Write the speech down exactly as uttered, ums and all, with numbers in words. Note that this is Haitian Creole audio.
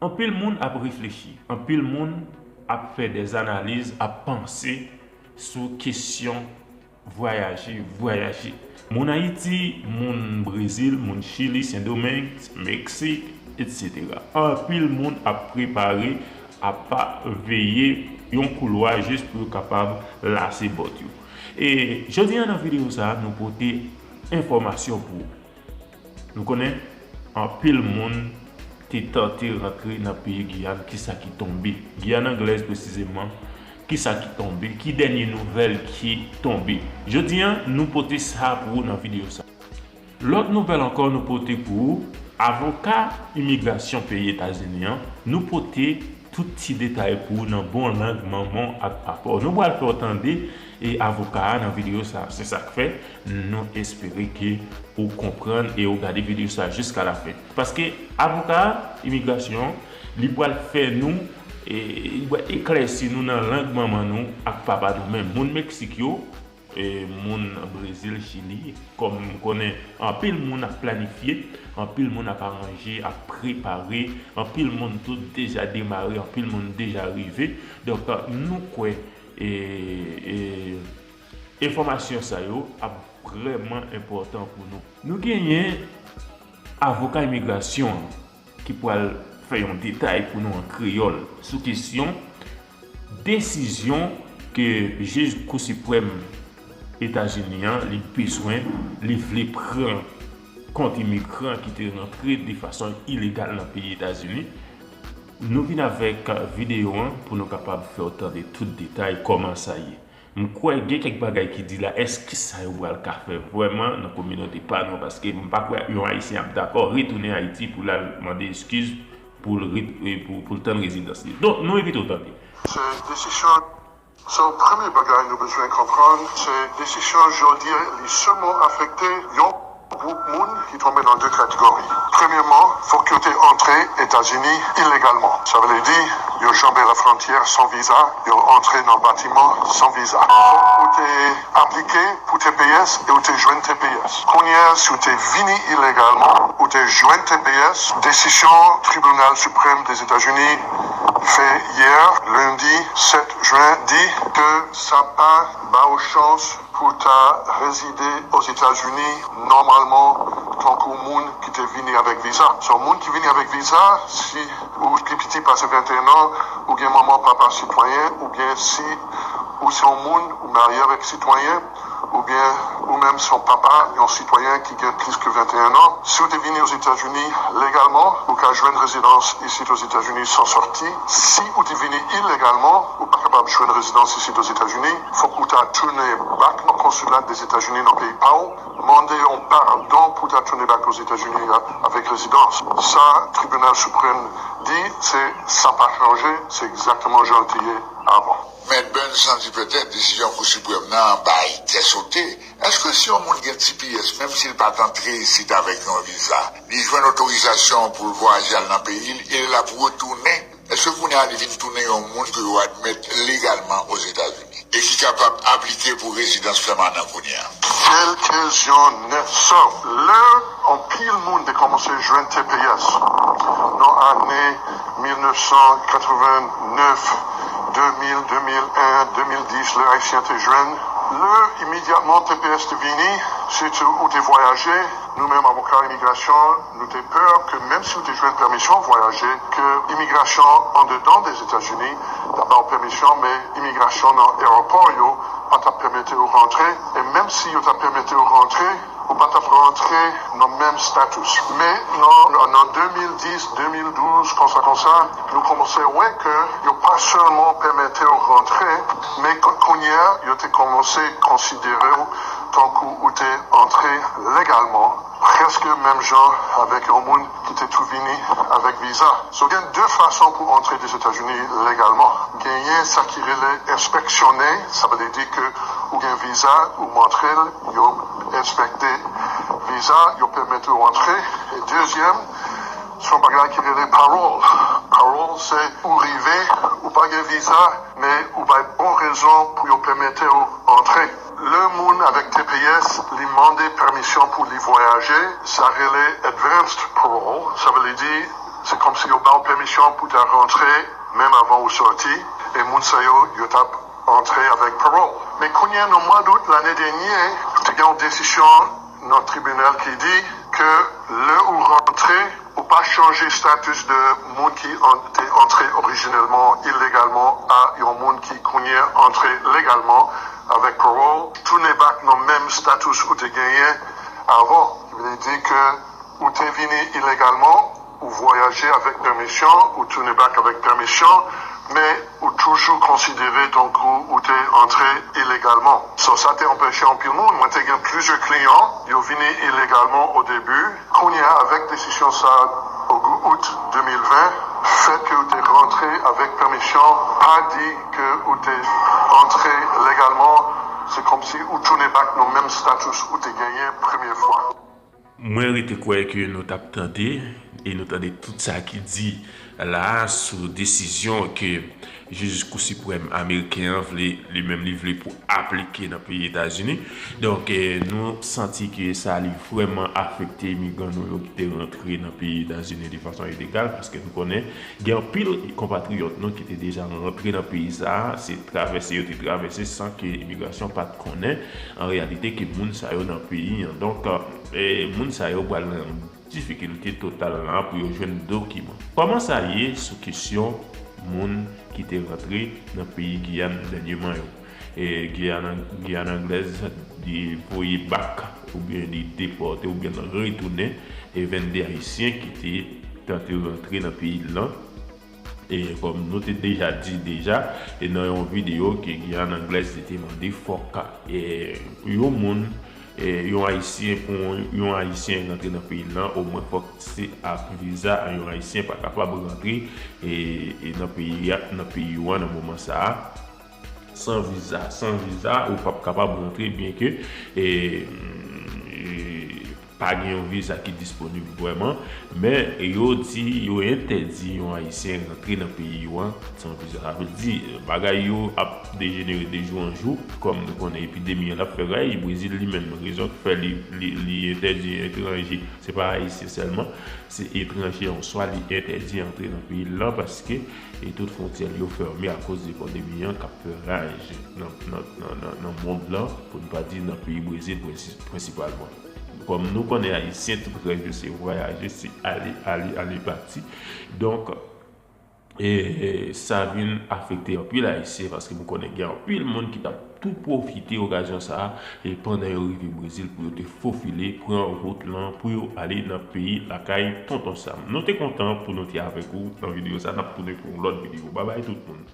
Anpil moun ap reflechi, anpil moun ap fè dèzanaliz, ap panse sou kesyon vwayaje, vwayaje. Moun Ayiti, moun Brezil, moun Chili, Sendomeng, Meksik, etsetera. Anpil moun ap prepare, ap veye yon koulwa jis pou yo kapab lase bòt yo. E jodi a nan videyo sa a, nou pote enfòmasyon pou ou. Nou konnen anpil moun te tante rantre nan peyi Giyàn, kisa ki tonbe. Giyàn Anglèz presizeman, kisa ki tonbe, ki dènye nouvèl ki tonbe. Jodi a, nou pote sa pou ou nan videyo sa. Lòt nouvèl ankò nou pote pou ou, avoka imigrasyon peyi Etazini an, nou pote tout ti detay pou ou nan bon lang manman ak papa w. Nou pral fè w tande e avoka a nan videyo sa. Se sa k fè nou espere ke ou konprann e ou gade videyo sa jiska lafen. Paske avoka imigrasyon, li pral fè nou, e, li pral eklèsi nou nan lang manman nou ak papa nou menm. Moun Meksik yo, e, moun Brezil, Chili, kòm m konnen anpil moun ap planifye, anpil moun ap aranje, ap prepare, anpil moun tou deja demare, anpil moun deja rive. Donk, nou kwè, e, e, enfòmasyon sa yo ap vrèman enpòtan pou nou. Nou genyen avoka imigrasyon an ki pral fè yon detay pou nou an kreyòl sou kesyon desizyon ke jij Kou Siprèm Etazini an, li bezwen, li vle pran kont imigran ki te rantre de fason ilegal nan peyi Etazini. Nou vin avèk videyo an pou nou kapab fè w tande tout detay kòman sa ye. M kwè gen kèk bagay ki di la, èske sa yo pral ka fè vrèman nan kominote pa nou? Paske m pa kwè yon Ayisyen ap dakò retounen Ayiti pou l al mande eskiz pou l ret-, e pou, pou l tann rezidans li. Donk, nou envite w tande. Se desizyon, so, premye bagay nou bezwen konprann, se desizyon jodi a, li sèlman afekte yon gwoup moun ki tonbe nan de kategori. Premyèman, fòk yo te antre Etazini ilegalman. Sa vle di, yo janbe lafwontyè san viza, yo antre nan batiman san viza. Fòk ou te aplike pou T P S e ou te jwenn T P S. Kounye a, si ou te vini ilegalman, ou te jwenn T P S, desizyon Tribinal Siprèm Dezetazini fè yè, lendi sèt jen, di ke sa pa ba ou chans pou ta rezide Ozetazini nòmalman tankou moun ki te vini avèk viza. So, moun ki vini avèk viza, si ou pi piti pase venteyen an, ou gen manman, papa sitwayen, oubyen si ou se yon moun, ou marye avèk sitwayen, oubyen ou menm se yon papa, yon sitwayen ki gen plis ke venteyen an, si ou te vini Ozetazini legalman, ou ka jwenn rezidans isit Ozetazini san sòti. Si ou te vini ilegalman, ou pa kapab jwenn rezidans isit Ozetazini. Fòk ou ta tounen back nan konsila Dezetazini nan peyi pa w, mande yon padon pou ta tounen back Ozetazini a, avèk rezidans. Sa, Tribinal Siprèm di, se, sa pa chanje, se egzakteman jan l te ye avan. Mèt Burns, santi petèt desizyon Kou Siprèm nan bay kè sote. Èske si yon moun gen T P S, menm si l pa t antre isit avèk yon viza, li jwenn otorizasyon pou l vwayaje al nan peyi l, e li la pou retounen? Èske kounye a li vin tounen yon moun ke yo admèt legalman Ozetazini e ki kapab aplike pou rezidans pèmanan kounye a? Bèl kesyon, nèt. So, lè anpil moun te kòmanse jwenn T P S nan ane mil nèf san katrevennnèf, de mil, de mil en, de mil dis, lè Ayisyen te jwenn, lè imedyatman T P S te vini, sitou ou te vwayaje, nou menm avoka imigrasyon, nou te pè ke menm si ou te jwenn pèmisyon vwayaje, ke imigrasyon andedan Dezetazini t ap ba w pèmisyon, men imigrasyon nan ayewopò yo pa t ap pèmèt ou rantre, e menm si yo t ap pèmèt ou rantre, ou pa t ap rantre nan menm status. Men nan, nan, nan de mil dis, de mil douz, konsa, konsa, nou kòmanse wè ke yo pa sèlman pèmèt ou rantre, men ko-, kounye a, yo te kòmanse konsidere w tankou ou te antre legalman, prèske menm jan avèk yon moun ki te tou vini avèk viza. So, gen de fason pou antre Dezetazini legalman. Genyen sa ki rele enspeksyone, sa vle di ke ou gen viza, ou montre l, yo enspekte viza, yo pèmèt ou antre. E dezyèm, se yon bagay ki rele parole. Parole, se ou rive, ou pa gen viza, men ou bay bon rezon pou yo pèmèt ou antre. Lè moun avèk T P S, li mande pèmisyon pou li vwayaje, sa rele advanced parole, sa vle di Se kòmsi yo ba w pèmisyon pou ta rantre menm avan ou sòti, e moun sa yo, yo t ap antre avèk parole. Men kounye a, nan mwa dout lane dènye, te gen yon desizyon nan tribinal ki di ke lè ou rantre, ou pa chanje status de moun ki an- te antre orijinèlman ilegalman a yon moun ki kounye a antre legalman avèk parole, tounen back nan menm status ou te genyen avan. Ki vle di ke ou te vini ilegalman, ou vwayaje avèk pèmisyon, ou tounen back avèk pèmisyon, men ou toujou konsidere tankou ou te antre ilegalman. So, sa te anpeche anpil moun. Mwen te gen plizyè kliyan, yo vini ilegalman o debi. Kounye a, avèk desizyon sa, o gou out de mil ven, fèt ke ou te rantre avèk pèmisyon, pa di ke ou te antre legalman, se kòmsi ou tounen back nan menm status ou te genyen premye fwa. Mwen rete kwè ke nou t ap tande e nou tande tout sa ki di la sou desizyon ke jij Kou Siprèm ameriken an vle, li menm li vle pou aplike nan peyi Etazini. Donk, eh, nou santi ke sa li vrèman afekte imigran nou yo ki te rantre nan peyi Etazini de fason ilegal, paske nou konnen gen anpil konpatriyòt nou ki te deja rantre nan peyi sa a, se travèse yo te travèse san ke imigrasyon pa t konnen an reyalite ke moun sa yo nan peyi an. Donk, eh, moun sa yo pral nan difikilte total la pou yo jwenn dokiman. Kòman sa ye sou kesyon moun ki te rantre nan peyi Giyàn dènyeman yo? E Giyàn, Giyàn Anglèz di voye bak oubyen li depòte oubyen retounen e vennde Ayisyen ki te tante rantre nan peyi l lan. E kòm nou te deja di deja e nan yon videyo ke Giyàn Anglèz li te mande fòk e yon moun e yon ayisyen pou yon ayisyen rantre nan peyi l lan omwen fòk se ak viza yon ayisyen pa kapab rantre e, e nan peyi a nan peyi w an nan moman sa a san viza san viza ou p ap kapab rantre byenke e, e pa gen yon viza ki disponib vrèman men yo di yo entèdi yon ayisyen rantre nan peyi yo an san viza sa vle di bagay yo ap dejenere de jou an jou kòm nou konnen epidemi an ap fè rèy Brezil li menm rezon ki fè li li li entèdi etranje se pa ayisyen sèlman se etranje an swa li entèdi antre nan peyi l lan paske e tout fwontyè l yo fèmen akoz de pandemi an k ap fè raj nan nan nan nan nan mond lan pou n pa di nan peyi Brezil prensi- prensipalman. Kòm nou konnen ayisyen tout rèv yo se vwayaje, se ale ale ale pati. Donk e sa vin afekte anpil ayisyen paske nou konnen gen anpil moun ki t ap tou pwofite okazyon sa a e pandan yo rive Brezil pou yo te fofile pran wout lan pou yo ale nan peyi lakay Tonton Sam. Nou te kontan pou nou te avèk ou nan videyo sa a, n ap tounen pou yon lòt videyo. Babay tout moun.